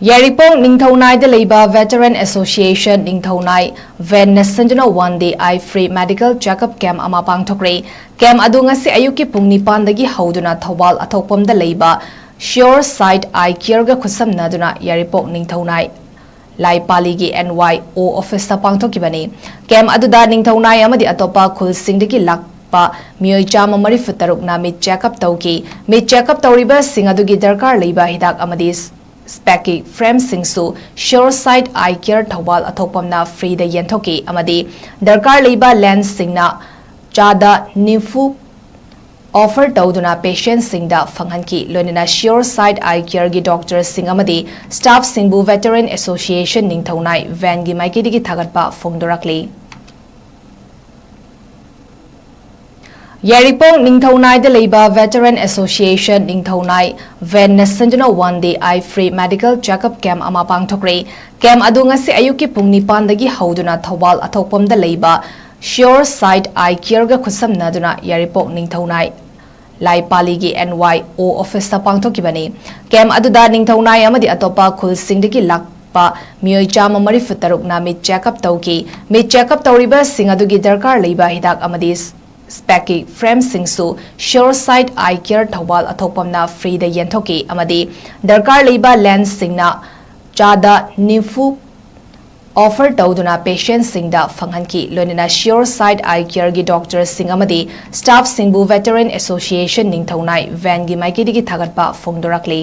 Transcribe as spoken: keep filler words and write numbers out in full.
ꯌꯥꯏꯔꯤꯄꯣꯛ ꯅꯤꯡꯊꯧꯅꯥꯏꯗ ꯂꯩꯕ Veteran Association ꯅꯤꯡꯊꯧꯅꯥꯏ ꯚꯦꯟꯅ ꯁꯤꯟꯗꯨꯅ one day eye free medical checkup camp ꯑꯃ ꯄꯥꯡꯊꯣꯛꯈ꯭ꯔꯦ꯫ Camp ꯑꯗꯨ ꯉꯁꯤ ꯑꯌꯨꯛꯀꯤ ꯄꯨꯡ ꯅꯤꯄꯥꯟꯗꯒꯤ ꯍꯧꯗꯨꯅ ꯊꯧꯕꯥꯜ ꯑꯊꯣꯛꯄꯝꯗ ꯂꯩꯕ Sure Sight Eye Careꯒ ꯈꯨꯠꯁꯝꯅꯗꯨꯅ ꯌꯥꯏꯔꯤꯄꯣꯛ ꯅꯤꯡꯊꯧꯅꯥꯏ ꯂꯥꯏꯄꯥꯂꯤꯒꯤ N Y O officeꯇ ꯄꯥꯡꯊꯣꯛꯈꯤꯕꯅꯤ꯫ Camp ꯑꯗꯨꯗ ꯅꯤꯡꯊꯧꯅꯥꯏ ꯑꯃꯗꯤ ꯑꯇꯣꯞꯄ ꯈꯨꯜꯁꯤꯡꯗꯒꯤ ꯂꯥꯛꯄ ꯃꯤꯑꯣꯏ ꯆꯥꯝꯃ ꯃꯔꯤꯐꯨ ꯇꯔꯨꯛꯅ ꯃꯤꯠ checkup ꯇꯧꯈꯤ꯫ ꯃꯤꯠ checkup ꯇꯧꯔꯤꯕꯁꯤꯡ ꯑꯗꯨꯒꯤ ꯗꯔꯀꯥꯔ ꯂꯩꯕ ꯍꯤꯗꯥꯛ ꯑꯃꯗꯤ ꯁ꯭ꯄꯦꯛꯀꯤ ꯐ꯭ꯔꯦꯝꯁꯤꯡꯁꯨ Sure Sight Eye Care Thoubal ꯑꯊꯣꯛꯄꯝꯅ freeꯗ ꯌꯦꯟꯊꯣꯛꯈꯤ ꯑꯃꯗꯤ ꯗꯔꯀꯥꯔ ꯂꯩꯕ lensꯁꯤꯡꯅ ꯆꯥꯗ ꯅꯤꯐꯨ offer ꯇꯧꯗꯨꯅ patientꯁꯤꯡꯗ ꯐꯪꯍꯟꯈꯤ꯫ ꯂꯣꯏꯅꯅ Sure Sight Eye Careꯒꯤ doctorꯁꯤꯡ ꯑꯃꯗꯤ staffꯁꯤꯡꯕꯨ Veteran Association ꯅꯤꯡꯊꯧꯅꯥꯏ ꯚꯦꯟꯒꯤ ꯃꯥꯏꯀꯩꯗꯒꯤ ꯊꯥꯒꯠꯄ ꯐꯣꯡꯗꯣꯔꯛꯂꯤ꯫ ꯌꯥꯏꯔꯤꯄꯣꯛ ꯅꯤꯡꯊꯧꯅꯥꯏꯗ ꯂꯩꯕ Veteran Association ꯅꯤꯡꯊꯧꯅꯥꯏ ꯚꯦꯟꯅ ꯁꯤꯟꯗꯨꯅ one day eye free medical checkup camp ꯑꯃ ꯄꯥꯡꯊꯣꯛꯈ꯭ꯔꯦ꯫ Camp ꯑꯗꯨ ꯉꯁꯤ ꯑꯌꯨꯛꯀꯤ ꯄꯨꯡ ꯅꯤꯄꯥꯟꯗꯒꯤ ꯍꯧꯗꯨꯅ ꯊꯧꯕꯥꯜ ꯑꯊꯣꯛꯄꯝꯗ ꯂꯩꯕ Sure Sight Eye Careꯒ ꯈꯨꯠꯁꯝꯅꯗꯨꯅ ꯌꯥꯏꯔꯤꯄꯣꯛ ꯅꯤꯡꯊꯧꯅꯥꯏ ꯂꯥꯏꯄꯥꯂꯤꯒꯤ N Y O officeꯇ ꯄꯥꯡꯊꯣꯛꯈꯤꯕꯅꯤ꯫ Camp ꯑꯗꯨꯗ ꯅꯤꯡꯊꯧꯅꯥꯏ ꯑꯃꯗꯤ ꯑꯇꯣꯞꯄ ꯈꯨꯜꯁꯤꯡꯗꯒꯤ ꯂꯥꯛꯄ ꯃꯤꯑꯣꯏ ꯆꯥꯝꯃ ꯃꯔꯤꯐꯨ ꯇꯔꯨꯛꯅ ꯃꯤꯠ checkup ꯇꯧꯈꯤ꯫ ꯃꯤꯠ checkup ꯇꯧꯔꯤꯕꯁꯤꯡ ꯑꯗꯨꯒꯤ ꯗꯔꯀꯥꯔ ꯂꯩꯕ ꯍꯤꯗꯥꯛ ꯑꯃꯗꯤ ꯁ꯭ꯄꯦꯛꯀꯤ ꯐ꯭ꯔꯦꯝꯁꯤꯡꯁꯨ Sure Sight Eye Care Thoubal ꯑꯊꯣꯛꯄꯝꯅ freeꯗ ꯌꯦꯟꯊꯣꯛꯈꯤ ꯑꯃꯗꯤ ꯗꯔꯀꯥꯔ ꯂꯩꯕ lensꯁꯤꯡꯅ ꯆꯥꯗ ꯅꯤꯐꯨ offer ꯇꯧꯗꯨꯅ patientꯁꯤꯡꯗ ꯐꯪꯍꯟꯈꯤ꯫ ꯂꯣꯏꯅꯅ Sure Sight Eye Careꯒꯤ doctorꯁꯤꯡ ꯑꯃꯗꯤ staffꯁꯤꯡꯕꯨ Veteran Association ꯅꯤꯡꯊꯧꯅꯥꯏ ꯚꯦꯟꯒꯤ ꯃꯥꯏꯀꯩꯗꯒꯤ ꯊꯥꯒꯠꯄ ꯐꯣꯡꯗꯣꯔꯛꯂꯤ꯫